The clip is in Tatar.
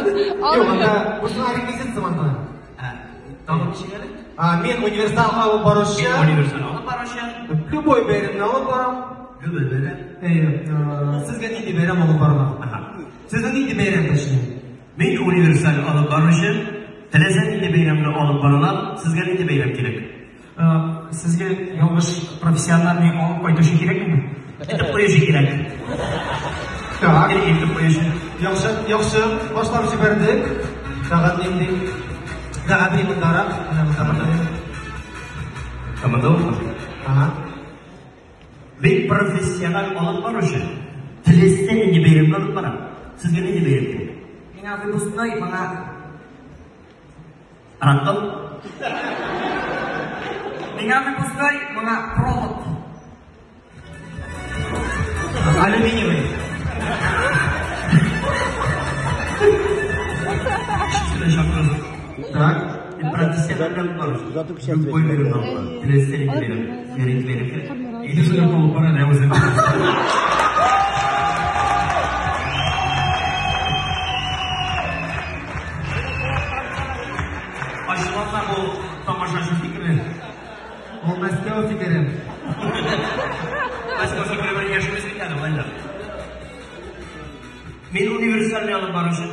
Юк, анда бушына реквизит сыман гына. Тагын ничек әле? Мин универсал алып баручы. Мин универсаль алып баручы. Любой бәйрәмне алып барам. Любой бәйрәм. Әйе. Сезгә нинди бәйрәм алып барырга? Сезнең нинди бәйрәм точнее? Мин универсаль алып баручы. Теләсә нинди бәйрәмне алып баралам. Сезгә нинди бәйрәм кирәк? Сезгә ялгыш профессиональный алып кайтучы кирәкме? Итеп куючы кирәк. Так. Итеп куючы. Яхшы, яхшы. Башлап җибәрдек. Тагын нинди? Тагын бер мондарак. Менә монда монда. Тамада ул. Ага. Мин профессиональ алып баручы. Теләсә нинди бәйрәмне алып барам. Сезгә нинди бәйрәм кирәк? Миңа выпускной, моңа Рандом. Миңа выпускной, моңа провод. Алюминиевый. Так. Мин профессиональ алып баручы. Любой бәйрәмне алып барам. Теләсә нинди бәйрәм. Сезгә нинди бәйрәм кирәк? Икенче алып бара, ә үзем. Ачуланма бу тамашачы фикере. Ул Мәскәү фикере. Мәскәү фикере белән яшибез бит әле, Валя. Мин универсальный алып баручы.